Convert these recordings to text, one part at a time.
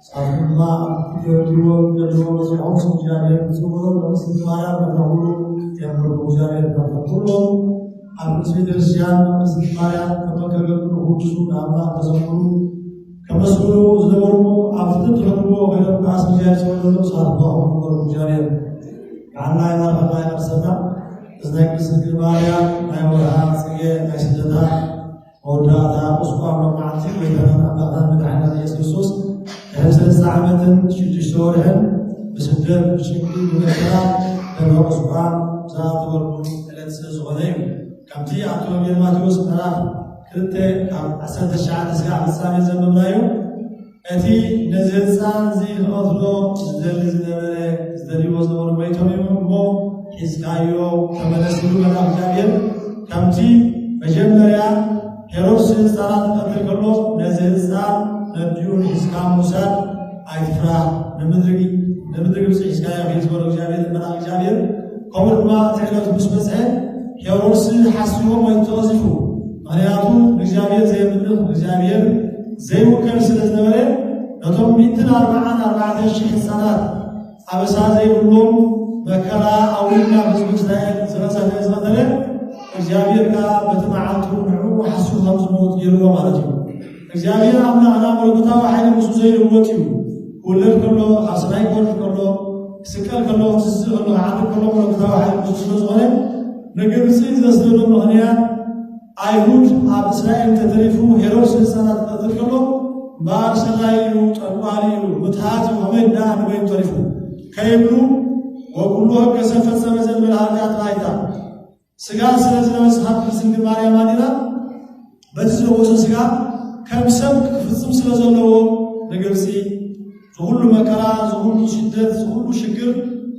ንሳቶም ድማ ኣብቲ ደልዎ ዘለዎ በፂሖም፣ እግዚኣብሔር ክፅውዑ፣ ንርእሲ ማርያም ከተኽብሩ የንብሩ። እግዚኣብሔር ከፈትሎም። ኣብ ርእሲ ቤተክርስትያን ንርእሲ ማርያም ከመከገልግሉ ክውድሱ ንኣምላኽ ከዘምሩ ከመስግኑ ዝነበሩ ኣብቲ ትረኽብዎ ኮይኖም ከዓ ስም እግዚኣብሔር ዝወለሉ ሳትባኹም ንበሩ። እግዚኣብሔር ንዓና ይባርኸና ይቐድሰና። እዚ ናይ ቅድስት ድንግል ማርያም ናይ ወርሃ ጽጌ ናይ ስደታ መወዳእታ ቁስቋም ሎም መዓልቲ ጎይታናን ኣምላኽናን መድሓኒና ኢየሱስ ክርስቶስ ድሕሪ ሰለስተ ዓመትን ሽዱሽተ ወርሕን ብስደት ብጭንቂ ብመከራ ደብረ ቁስቋም ዝኣተወሉ ዕለት ስለ ዝኾነ እዩ። ከምቲ ኣብቲ ወንጌል ማቴዎስ ምዕራፍ ክልተ ካብ ዓሰርተ ትሽዓተ እስካብ ፍጻሜ ዘንበብናዮ፣ እቲ ነዚ ህፃን እዚ ክቐትሎ ዝደሊ ዝነበረ፣ ዝደልይዎ ዝነበሩ መይቶም እዮም እሞ ሒዝካዮ ተመለስ ኢሉ መልኣኽ እግዚኣብሔር። ከምቲ መጀመርያ ሄሮድስ ህፃናት ክቐትል ከሎ ነዚ ህፃን ነዲኡን ሒዝካ ምውሳድ ኣይትፍራህ፣ ንምድሪ፣ ንምድሪ ግብፂ ሒዝካዮ ሂድ ዝበሎ እግዚኣብሔር፣ መልኣኽ እግዚኣብሔር። ከምኡ ድማ እቲ ዕለት ምስ በፅሐ ሄሮድስ ሓሲቦ ሞይቱ ተቐዚፉ። ምኽንያቱ ንእግዚኣብሔር ዘየምልኽ፣ ንእግዚኣብሔር ዘይውከል ስለ ዝነበረ፣ ነቶም ሚእትን ኣርባዓን ኣርባዕተን ሽሕ ህፃናት ኣበሳ ዘይብሎም መከራ ኣውሪድና ህዝቢ እስራኤል ዝቐሰፈ ዝቐተለ እግዚኣብሔር ከኣ በቲ መዓልቱ ንዕኡ ሓሲቡ ከም ዝመውት ገይርዎ ማለት እዩ። እግዚኣብሔር ኣምላኽና መለኮታዊ ሓይሊ ምስኡ ዘይልወጥ እዩ። ክውለድ ከሎ፣ ካብ ሰማይ ክወርድ ከሎ፣ ክስቀል ከሎ፣ ክትስእ ከሎ፣ ክዓርግ ከሎ መለኮታዊ ሓይሊ ምስኡ ስለ ዝኾነ ንግብፂ ዘስደዶ ምኽንያት ኣይሁድ ኣብ እስራኤል እንተተሪፉ ሄሮድስ ህፃናት ክቐትል ከሎ እምበኣር ሰላዪ እዩ፣ ጠንቋሊ እዩ፣ ምትሃት እዩ፣ ከመይ ደኣ ንበይኑ ተሪፉ ከይብሉ ወኩሉ ሕገ ሰብ ፈጸመ ዘንበለ ኃጢአት ባይታ ስጋ ስለ ዝለበሰ ሃብቲ ድንግል ማርያም ኣዲና በቲ ዝለበሶ ስጋ ከም ሰብ ክፍጽም ስለ ዘለዎ ንግብፂ ዝኹሉ መከራ፣ ዝኹሉ ስደት፣ ዝኹሉ ሽግር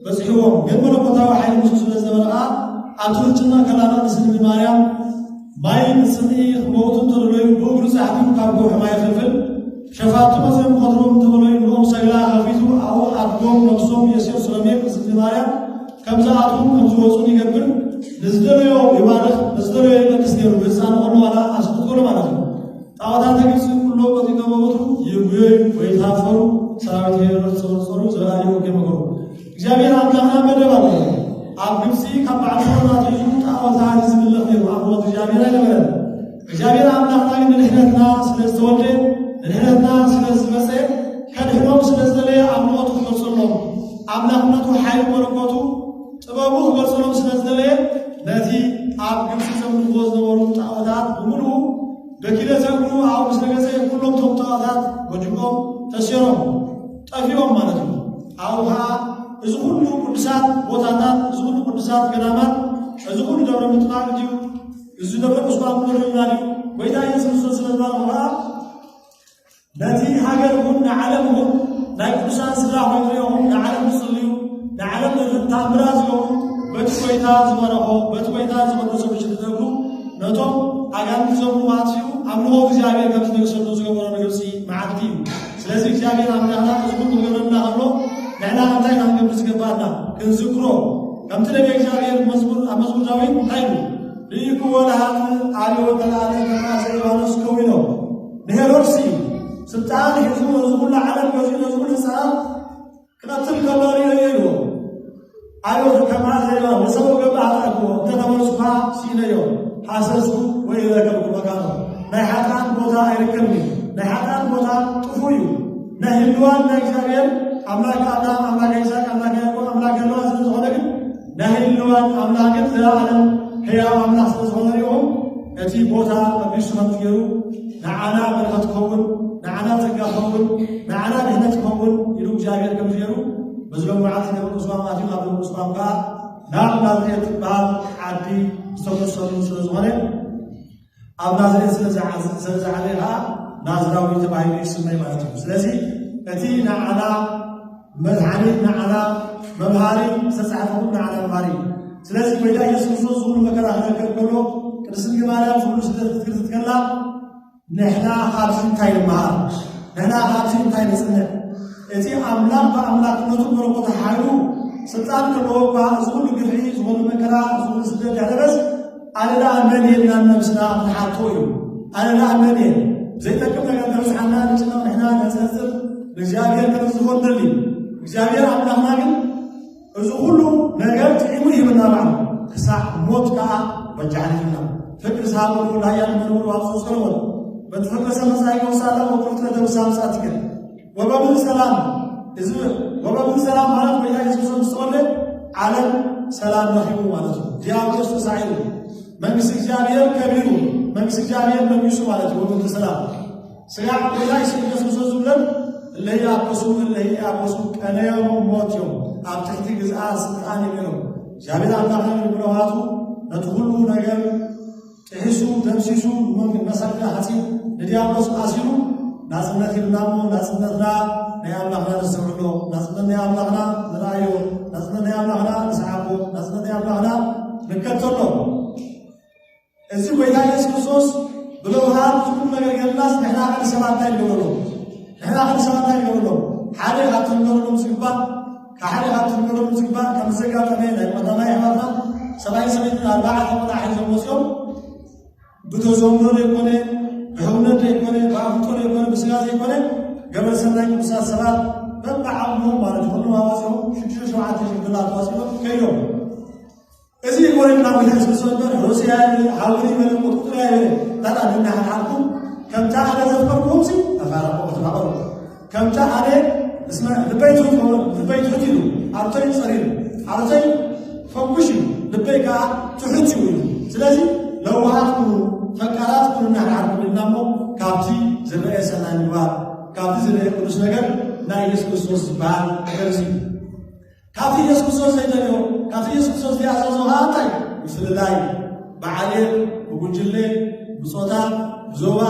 በፂሕዎም። ግን መለኮታዊ ሓይሊ ምስኡ ስለ ዝነበረ ከዓ ኣብቲ ክጭነቕ ከላ ቅድስት ድንግል ማርያም ማይ ንፅምኢ ክመውቱ እንተደለዩ ብእግሩ ፃሕቲኡ ካብ ከውሒ ማይ ይፈልፍል። ሸፋቱ መፅኦም ክቐትልዎም እንተበለዩ ንኦም ሰግላ ከፊቱ ኣብኡ ኣድጎም ነብሶም የስዮስ ሰሎሜ ቅድስት ድንግል ማርያም ከም ዝኣትዉን ከም ዝወፁን ይገብር። ንዝደለዮ ይባርኽ፣ ንዝደለዮ ይመልስ ነይሩ። ብህፃን ከሎ ዋላ ኣስቁጥሎ ማለት እዩ። ጣዖታት ግብፂ ኩሎ ቀጢቶም መሞቱ ይጉየዩ ወይ ታፈሩ። ሰራዊት ሄሮድስ ጸሩ ጸሩ ዘላዩ ወገ መገሩ። እግዚኣብሔር ኣምላኽና መደብ ኣለዎ። ኣብ ግብፂ ካብ በዓል ፈርዖን ኣትሒዙ ጣዖታት እዩ ዝምለኽ ነይሩ። ኣምልኾት እግዚኣብሔር ኣይነበረን። እግዚኣብሔር ኣምላኽና ግን ንድሕነትና ስለ ዝተወልደ፣ ንድሕነትና ስለ ዝመፀ፣ ከድሕኖም ስለ ዝደለየ ኣምልኾቱ ክገልፀሎም፣ ኣምላኽነቱ፣ ሓይሊ መለኮቱ፣ ጥበቡ ክገልፀሎም ስለ ዝደለየ፣ ነቲ ኣብ ግብፂ ዘምልኽዎ ዝነበሩ ጣዖታት ብምሉኡ በኪለት እግሩ ኣብኡ ምስ ረገጸ፣ ኩሎም እቶም ጣዖታት ወዲቖም ተሴሮም፣ ጠፊኦም ማለት እዩ። ኣብኡ ኸዓ እዚ ኩሉ ቅዱሳት ቦታታት፣ እዚ ኩሉ ቅዱሳት ገዳማት፣ እዚ ኩሉ ደብረ ምጥማቕ እዩ፣ እዚ ደብረ ቁስቋም ንሪኦ ኢና ድዩ? ጎይታ ኢየሱስ ክርስቶስ ስለ ዝበለ ኸዓ፣ ነቲ ሃገር እውን ንዓለም እውን ናይ ቅዱሳን ስድራ ኮይኑ ርኢኹም ንዓለም ትጽልዩ፣ ንዓለም ተኣምራት ዝገብሩ፣ በቲ ጎይታ ዝበረኾ፣ በቲ ጎይታ ዝቐደሶ ምሽት ትነግሩ፣ ነቶም ኣጋንንቲ ዘምልኹ ኣጥፊኡ፣ ኣምልኾ እግዚኣብሔር ከም ዝነግሰሉ ዝገበሮ ንግብፂ መዓልቲ እዩ። ስለዚ እግዚኣብሔር ኣምላኽና እዚ ኩሉ ክገብረልና ከሎ፣ ንሕና እንታይ ኢና ክንገብር ዝገባና? ክንዝክሮ። ከምቲ ነቢየ እግዚኣብሔር መዝሙር፣ ኣብ መዝሙር ዳዊት እንታይ ኢሉ? ርኢኽዎ ለኃጥእ አርዮ ተላዕለ ከማዘ ዮሐንስ ከዊኖ። ንሄሮድስ እዩ ስልጣን ሒዙ ነዚ ኩሉ ዓለም ገዚኡ ነዚ ኩሉ ህፃናት ክቐትል ከሎ ርእዮ ኢልዎ። ኣዮ ከማዘ ዮሐንስ ንሰብ ገባህ ኣጣልክዎ፣ እንተተመልስኳ ስኢነዮ፣ ሓሰስኩ ወይ ረከብኩ መካኖ። ናይ ሓጥኣን ቦታ ኣይርከብን እዩ። ናይ ሓጥኣን ቦታ ጥፉእ እዩ። ናይ ህልዋን ናይ እግዚኣብሔር ኣምላክ ኣብርሃም፣ ኣምላክ ይስሐቅ፣ ኣምላክ ያዕቆብ፣ ኣምላክ ኖህ ስለ ዝኾነ ግን ናይ ህልዋን ኣምላክ ግን ዘላለም ሕያው ኣምላክ ስለ ዝኾነ ሪኦም እቲ ቦታ ቀዲሱ ከም ገይሩ ንዓና በረኸት ክኸውን፣ ንዓና ጸጋ ክኸውን፣ ንዓና ድሕነት ክኸውን ኢሉ እግዚኣብሔር ከም ገይሩ በዚ ሎም መዓልቲ ደብረ ቁስቋም ኣትዩ፣ ኣብ ደብረ ቁስቋም ከኣ ናብ ናዝሬት ትበሃል ዓዲ ዝተመሰሉ ስለ ዝኾነ ኣብ ናዝሬት ስለ ዝዓ-፣ ስለ ዝዓበየ ከኣ ናዝራዊ ተባሂሉ ይስመይ ማለት እዩ። ስለዚ እቲ ንዓና መድሓኒት፣ ንዓና መምሃሪ ዝተጻሕፈ ኩሉ ንዓና መምሃሪ እዩ። ስለዚ ጎይታ ኢየሱስ ክርስቶስ ዝኹሉ መከራ ክነከል ከሎ፣ ቅድስት ድንግል ማርያም ዝኹሉ ስደት ክትክርትት ከላ፣ ንሕና ካብዚ እንታይ ንመሃር? ንሕና ካብዚ እንታይ ንጽንዕ? እቲ ኣምላኽ ብኣምላኽነቱ መለኮት ሓይሉ ስልጣን ከለዎ እኳ እዚ ኩሉ ግፍዒ፣ እዚ ኩሉ መከራ፣ እዚ ኩሉ ስደት ድሕሪ ደረስ፣ ኣነ ደኣ መን እየ ኢልና ነብስና ክንሓቶ እዩ። ኣነ ደኣ መን እየ? ዘይጠቅም ነገር ከብጽሓና ንጭነቕ ንሕና ነጸንጽር፣ ንእግዚኣብሔር ከነዝንፎ ንደሊ። እግዚኣብሔር ኣምላኽና ግን እዚ ኩሉ ነገር ጥዒሙ ይህብና ባዕሉ፣ ክሳዕ ሞት ከኣ በጃሕሊፍና። ፍቅር ዝሃበሉ ላያ ንመንበሩ ኣብ ሶስት ሰለሞን በቲ ፍቅር ሰመሳይ ከውሳላ ወቁርጥረ ተብሳ ምጻት ይገል ወበብን ሰላም እዚ ወበብን ሰላም ማለት ጎይታ የሱስ ምስ ተወልደ ዓለም ሰላም ረኺቡ ማለት እዩ። ዲያብሎስ ተሳዒሩ፣ መንግስቲ እግዚኣብሔር ከቢሩ፣ መንግስቲ እግዚኣብሔር መንግስቱ ማለት እዩ። ወበብን ሰላም ስጋዕ ጎይታ የሱስ ክርስቶስ ዝብለን እለይ ኣበሱ እለይ ኣበሱ ቀነዮም ሞት እዮም፣ ኣብ ትሕቲ ግዝኣ ስልጣን እዮም። እግዚኣብሔር ኣምላኽን ብለውሃቱ ነቲ ኩሉ ነገር ጥሒሱ ደምሲሱ፣ መሳግዳ ሓፂን ንዲያብሎስ ኣሲሩ ናፅነት ይብልና እሞ፣ ናፅነትና ናይ ኣምላኽና ነስተውዕሎ፣ ናፅነት ናይ ኣምላኽና ንርኣዮ፣ ናፅነት ናይ ኣምላኽና ንስሓቦ፣ ናፅነት ናይ ኣምላኽና ንከተሎ። እዚ ጎይታ የሱስ ክርስቶስ ብለውሃት ኩሉ ነገር ገልናስ ንሕና ቀን ሰባት እንታይ ንገብረሎም? ንሕና ቀን ሰባት እንታይ ንገብረሎም? ሓደ ካብቲ ንገብረሎም ዝግባእ፣ ሓደ ካብቲ ንገብረሎም ዝግባእ ከም ዘጋጠመ ናይ ቀዳማይ ኣሕዋትና ሰብኣይን ሰበይትን ኣርባዕተ ቆልዓ ሒዞም መፅኦም፣ ብተዘምሮ ዘይኮነ፣ ብሕውነት ዘይኮነ፣ ብኣፍልጦ ዘይኮነ፣ ብስጋ ዘይኮነ፣ ገበረ ሰናይ ቅዱሳት ሰባት በብዓቕሞም ማለት እዩ። ኩሎም ኣዋፂኦም ሽዱሽተ ሸውዓተ ሽዱሽተ ኣዋፂኦም ከይዶም። እዚ ይኮነ ናብ ቤተ ክርስቲያን በር ሩስያ ይበለ፣ ሓውሪ ይበለ፣ ቁጥቁጥራ ይበለ፣ ታዲያ ንናሓልሓልኩም ከምታ ኣነ ዘፍቀርኩምሲ ተፋረቁ፣ ተፋቀሩ። ከምታ ኣነ እስመ ልበይ ትሑት፣ ልበይ ትሑት ኢሉ፣ ኣርቶይ ጸሪሩ፣ ኣርቶይ ፈኩሽ እዩ፣ ልበይ ከኣ ትሑት እዩ ኢሉ። ስለዚ ለዋሃት ኩኑ፣ ፈቃራት ኩኑ እናሓልሓልኩም ኢልና እሞ ካብቲ ዝረአ ሰናይ ምግባር፣ ካብቲ ዝረአ ቅዱስ ነገር ናይ ኢየሱስ ክርስቶስ ዝበሃል ነገር እዚ እዩ። ካብቲ ኢየሱስ ክርስቶስ ዘይደልዮ፣ ካብቲ ኢየሱስ ክርስቶስ ዘይኣዘዞ ከዓ እንታይ? ምፍልላይ፣ ብዓሌት፣ ብጉጅለ፣ ብጾታ፣ ብዞባ፣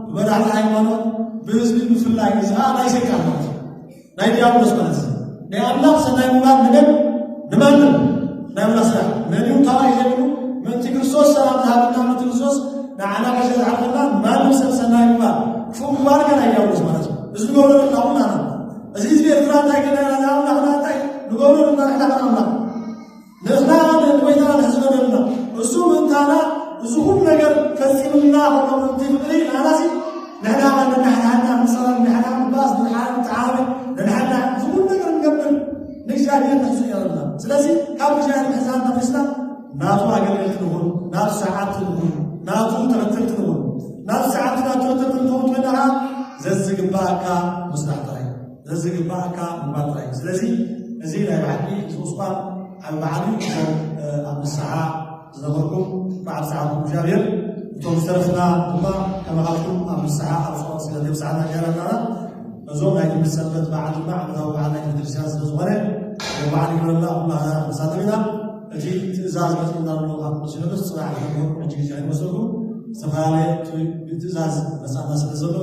ብመራሕቲ ሃይማኖት፣ ብህዝቢ ምፍላይ፣ እዚ ከዓ ናይ ሰይጣን ማለት እዩ። ናይ ዲያብሎስ ማለት እዩ። ናይ ኣምላኽ ሰናይ ምግባር ንመን? ንማንም። ናይ ኣምላኽ ስራሕ። ነድዩ ካባይ ዘቢሉ፣ ምእንቲ ክርስቶስ ሰላም ዝሃበና፣ ምእንቲ ክርስቶስ ንዓና ከሸ ዝሓልፈና፣ ማንም ሰብ ሰናይ ምግባር፣ ክፉእ ምግባር ከ ናይ ዲያብሎስ ማለት እዩ። እዚ ንገብሮ ዘለና ኩላና። እዚ ህዝቢ ኤርትራ እንታይ ገለ ኣምላኽና እንታይ ንገብሮ ንሕና ኣምላኽ ንሕና ንጎይታና ንሕዝኖ ዘለና እሱ ምእንታና እዚ ኩሉ ነገር ፈጺምልና ከሎ ምእንቲ ፍቅሪ ንዓናሲ ንሕና ከ ንናሕናሕና ንሰላም ንሕና ንባስ ንሓ ንተዓበ ንሕና እዚ ኩሉ ነገር ንገብር ንእግዚኣብሔር ንሕዝኖ ዘለና። ስለዚ ካብ እግዚኣብሔር ምሕዛን ተመሊስና ናቱ ኣገልገልቲ ንኹን፣ ናቱ ሰዓብቲ ንኹን፣ ናቱ ተኸተልቲ ንኹን። ናቱ ሰዓብቲ ናቱ ተኸተልቲ ንኹን ኮይና ዘዝግባእካ ምስራሕ ጥራይ። ዘዝግባእካ ምግባር ጥራይ። ስለዚ እዚ ናይ ብሓቂ እዚ ቁስቋም ዓቢ በዓል እዩ። እቶም ኣብ ንስሓ ዝነበርኩም በዓል ሰዓብኩም እግዚኣብሔር እቶም ዝተረፍና ድማ ከማኻትኩም ኣብ ንስሓ ኣብ ጾም ስለ ዘብጽሓና እግዚኣብሔር ኣለና። እዞም ናይ ትምህርቲ ሰንበት በዓል ድማ ዓመታዊ በዓል ናይ ቤተክርስትያን ስለ ዝኾነ በዓል ይግበረልና። ኩላና ክንሳተፍ ኢና። እቲ ትእዛዝ መፅእና ኣሎ ካብ ቅዱስ ሲኖዶስ ፅባሕ ንግሆ ሕጂ ግዜ ኣይመሰልኩም ዝተፈላለየ ትእዛዝ መፃና ስለ ዘሎ